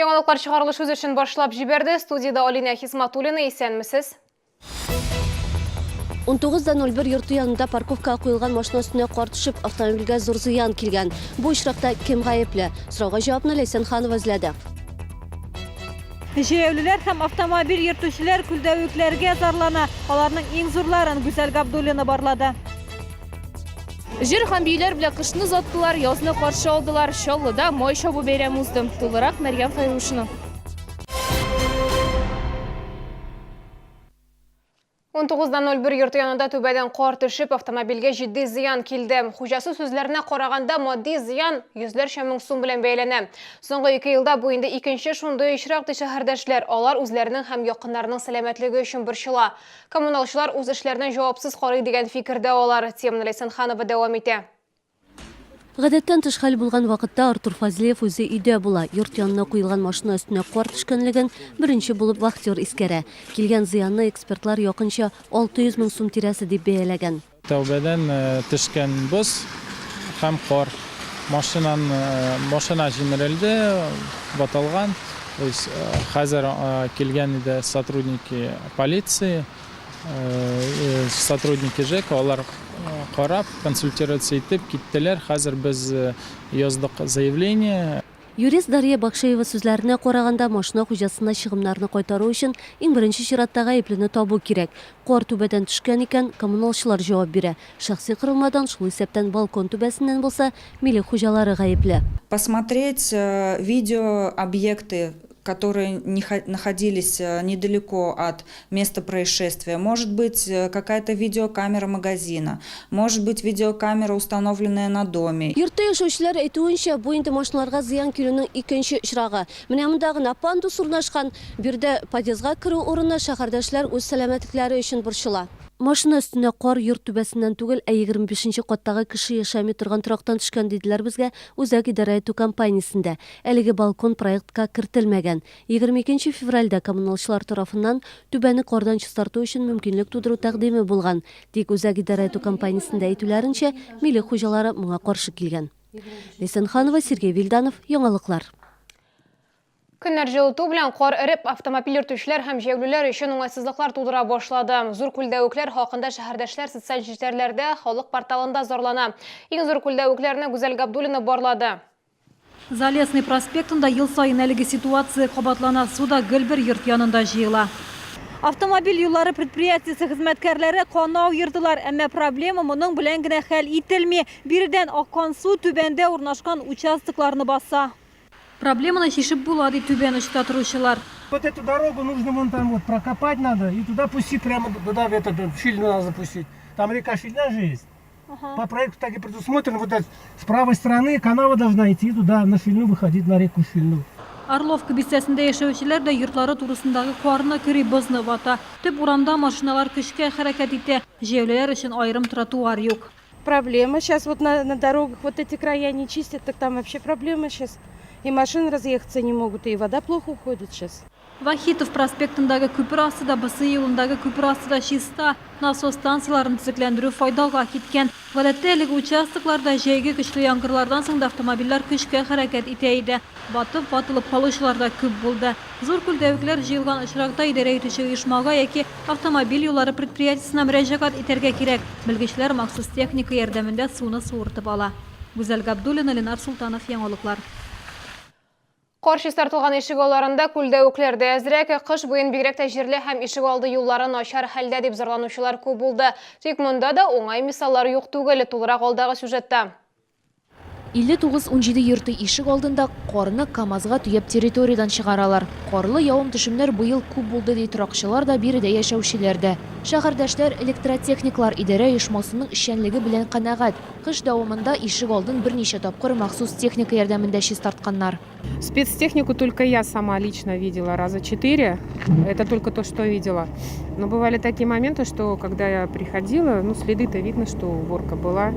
Яңалыклар чыгарылыш үз эшен башлап җибәрде. Студиядә Алинә Хисматуллина, исәнмесез. 19.01 йорты янында парковкага куелган машина өстенә кар төшеп, автомобильгә зур зыян килгән. Бу очракта кем гаепле? Сорауга җавапны Ләйсән Ханова эзләде. Җәяүлеләр һәм автомобиль йөртүчеләр күлдәвекләргә зарлана. Аларның иң зурларын Гүзәл Габдуллина барлады. Җыр һәм биюләр белән кышны озаттылар, язны каршы алдылар. Чаллыда Май чабу бәйрәме узды. Тулырак Мәрьям Фәйрушина. 19.01 йорты янында түбәдән кар төшеп, автомобильгә җитди зыян килде. Хуҗасы сүзләренә караганда, матди зыян йөзләрчә мең сум белән бәяләнә. Соңгы ике елда бу инде икенче шундый очрак, ди шәһәрдәшләр. Алар үзләренең һәм якыннарының сәламәтлеге өчен борчыла. Коммуналчылар үз эшләренә җавапсыз карый дигән фикердә алар. Теманы Ләйсән Ханова дәвам итә. Гадәттән тыш хәл булган вакытта Артур Фазлыев үзе өйдә була. Йорт янына куелган машина өстенә кар төшкәнлеген беренче булып вахтер искәрә. Килгән зыянны экспертлар якынча 600 мең сум тирәсе дип бәяләгән. Тәүбәдән төшкән боз һәм кар. Машинан машина җимерелде, ватылган. То есть хәзер килгән иде сотрудники полиции. Сотрудники ЖЭКа, алар карап, консультироваться итеп киттеләр. Хәзер без яздык заявление. Юрист Дарья Бакшеева сүзләренә караганда, машина хуҗасына чыгымнарны кайтару өчен иң беренче чиратта гаеплене табу кирәк. Кар түбәдән төшкән икән, коммуналчылар җавап бирә. Шәхси корылмадан, шул исәптән балкон түбәсеннән булса, милек хуҗалары гаепле. Посмотреть видеообъекты, которые находились недалеко от места происшествия. Может быть, какая-то видеокамера магазина, может быть, видеокамера, установленная на доме. Йортта яшәүчеләр әйтүенчә, бу инде машиналарга зыян килүнең икенче очрагы. Менә монда гына пандус урнашкан, биредә подъездга керү урыны, шәһәрдәшләр үз сәламәтлекләре өчен борчыла. Машина өстенә кар йорт түбәсеннән түгел, ә 25 нче каттагы кеше яшәми торган торактан төшкән, диделәр безгә Үзәк идарә итү компаниясендә. Әлеге балкон проектка кертелмәгән. 22 нче февральдә коммуналчылар тарафыннан түбәне кардан чистарту өчен мөмкинлек тудыру тәкъдиме булган. Тик Үзәк идарә итү компаниясендә әйтүләренчә, милек хуҗалары моңа каршы килгән. Ләйсән Ханова, Сергей Вильданов, Яңалыклар. Көннәр җылыту белән кар эреп, автомобиль йөртүчеләр һәм җәяүлеләр өчен уңайсызлыклар тудыра башлады. Зур күлдәвекләр хакында шәһәрдәшләр социаль челтәрләрдә, халык порталында зарлана. Иң зур күлдәвекләрне Гүзәл Габдуллина барлады. Залесный проспектында ел саен әлеге ситуация кабатлана, су да гел бер йорт янында җыела. Автомобиль юллары предприятиесе хезмәткәрләре канау ердылар, әмма проблема моның белән генә хәл ителми. Биредән аккан су түбәндә урнашкан участокларны баса. Проблеманы чишеп була, ди түбән очта торучылар. Вот эту дорогу нужно вон там вот прокопать надо и туда пустить прямо туда в этот в Шильну надо запустить. Там река Шильна же есть. По проекту так и предусмотрено, вот это, с правой стороны канава должна идти туда, на Шильну выходить, на реку Шильну. Орловка бистәсендә яшәүчеләр дә йортлары турысындагы карны көри, бозны вата. Төп урамда машиналар көчкә хәрәкәт итә, җәяүлеләр өчен аерым тротуар юк. Проблема сейчас вот на, на дорогах, вот эти края не чистят, так там вообще проблема сейчас. И машины разъехаться не могут, и вода плохо уходит сейчас. Вахитов проспектындагы күпер асты да, БСИ юлындагы күпер асты да чиста. Насос станцияләрен төзекләндерү файдага киткән. Гадәттә, әлеге участокларда җәйге көчле яңгырлардан соң да автомобильләр көчкә хәрәкәт итә иде. Батып, ватылып калучылар да күп булды. Зур күлдәвекләр җыелган очракта идарә итүче оешмага яки автомобиль юллары предприятиесенә мөрәҗәгать итәргә кирәк. Белгечләр махсус техника ярдәмендә суны суыртып ала. Гүзәл Габдуллина, Ленар Солтанов, Яңалыклар. Кар чистартылган ишек алларында күлдәвекләр дә әзрәк. Кыш буен бигрәк тә җирле һәм ишек алды юллары начар хәлдә дип зарланучылар күп булды. Тик монда да уңай мисаллар юк түгел. Тулырак алдагы сюжетта. 59 17 йорты ишек алдында карны КАМАЗга төяп территориядән чыгаралар. Карлы явым-төшемнәр быел күп булды, ди торакчылар да, биредә яшәүчеләр дә. Шәһәрдәшләр электротехниклар идарә оешмасының эшчәнлеге белән канәгать. Кыш дәвамында ишек алдын берничә тапкыр махсус техника ярдәмендә чистартканнар. Спецтехнику только я сама лично видела раза четыре. Это только то, что видела. Но бывали такие моменты, что когда я приходила, ну, следы-то видно, что уборка была.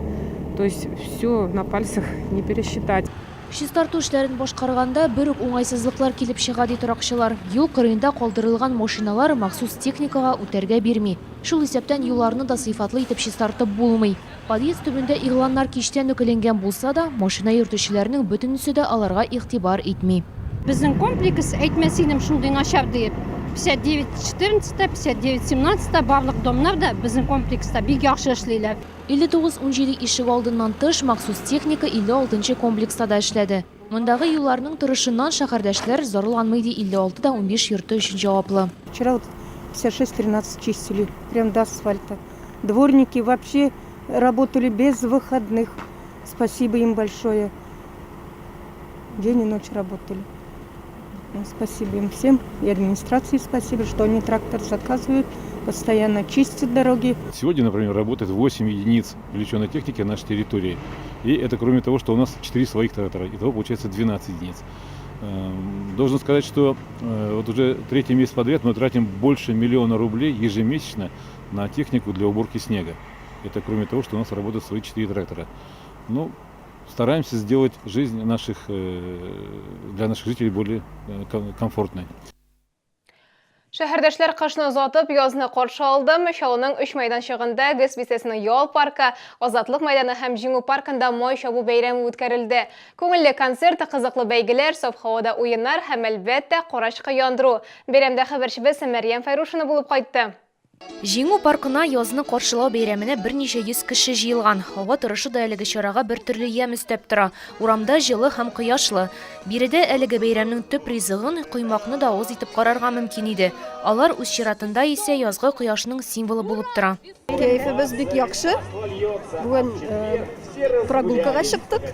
То есть все на пальцах не пересчитать. Чистарту эшләрен башкарганда бер үк уңайсызлыклар килеп чыга, ди торакчылар. Юл кырыенда калдырылган машиналар махсус техникага үтәргә бирми. Шул исәптән юлларны да сыйфатлы итеп чистартып булмый. Подъезд төбендә игъланнар кичтән үк эленгән булса да, машина йөртүчеләрнең бөтенесе дә аларга игътибар итми. Безнең комплекс, әйтмәс идем шундый начар диеп. 59 14 та, 59 17 та барлык домнар да безнең комплекста бик яхшы эшлиләр. 59 17 ишегалдыннан тыш, махсус техника 56 нчы комплекста да эшләде. Мондагы юлларның торышыннан шәһәрдәшләр зарланмый, ди 56 да 15 йорты өчен җаваплы. Вчера вот 56 13 чистили, прям до асфальта. Дворники вообще работали без выходных. Спасибо им большое. День и ночь работали. Ну, спасибо им всем. И администрации спасибо, что они трактор заказывают, постоянно чистят дороги. Сегодня, например, работает 8 единиц увеличенной техники на нашей территории. И это кроме того, что у нас 4 своих трактора. Итого получается 12 единиц. Должен сказать, что вот уже третий месяц подряд мы тратим больше миллиона рублей ежемесячно на технику для уборки снега. Это кроме того, что у нас работают свои 4 трактора. Ну, стараемся сделать жизнь наших, для наших жителей более комфортной. Шәһәрдәшләр кышны озатып, язны каршы алды. Чаллының өч мәйданчыгында ГЭС бистәсенең ял паркы, Азатлык мәйданы һәм Җиңү паркында май чабу бәйрәме үткәрелде. Күңелле концерт, кызыклы бәйгеләр, саф һавада уеннар һәм, әлбәттә, карачкы яндыру. Бәйрәмдә хәбәрчебез Мәрьям Фәйрушина булып кайтты. Җиңү паркына язны каршылау бәйрәменә берничә йөз кеше җыелган. Һава торышы да әлеге чарага бер төрле ямь өстәп тора. Урамда җылы һәм кояшлы. Биредә әлеге бәйрәмнең төп ризыгын, коймакны да авыз итеп карарга мөмкин иде. Алар үз чиратында исә язгы кояшның символы булып тора. Кәефебез бик яхшы. Бүген прогулкага чыктык.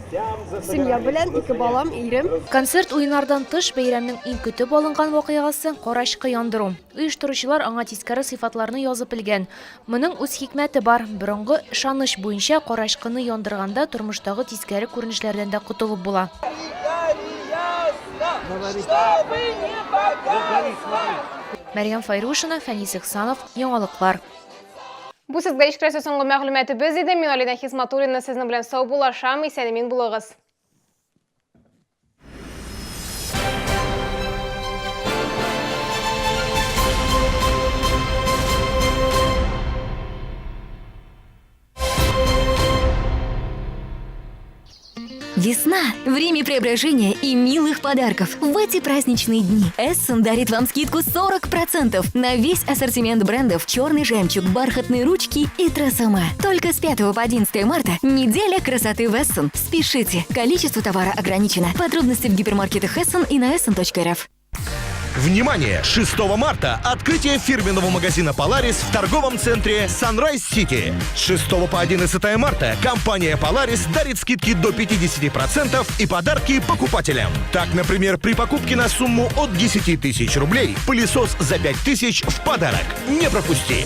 Семья белән, ике балам, ирем. Концерт, уеннардан тыш, бәйрәмнең иң көтеп алынган вакыйгасы, карачкы яндыру. Оештыручылар аңа тискәре сыйфатларны язып элгән. Моның үз хикмәте бар. Борынгы ышаныч буенча, карачкыны яндырганда тормыштагы тискәре күренешләрдән дә котылып була. Мәрьям Фәйрушина, Фәнис Ихсанов, Яңалыклар. Бу сезгә ишкрәсе соңгы мәгълүматыбыз иде. Мин Алина Хисматуллина сезнең белән саубуллашам. Исән-имин булыгыз. Весна – время преображения и милых подарков. В эти праздничные дни Эссен дарит вам скидку 40% на весь ассортимент брендов «Черный жемчуг», «Бархатные ручки» и «Трасома». Только с 5 по 11 марта неделя красоты в Эссен. Спешите! Количество товара ограничено. Подробности в гипермаркетах Эссен и на essen.rf. Внимание! 6 марта открытие фирменного магазина Polaris в торговом центре Sunrise City. С 6 по 11 марта компания Polaris дарит скидки до 50% и подарки покупателям. Так, например, при покупке на сумму от 10 тысяч рублей пылесос за 5 тысяч в подарок. Не пропусти!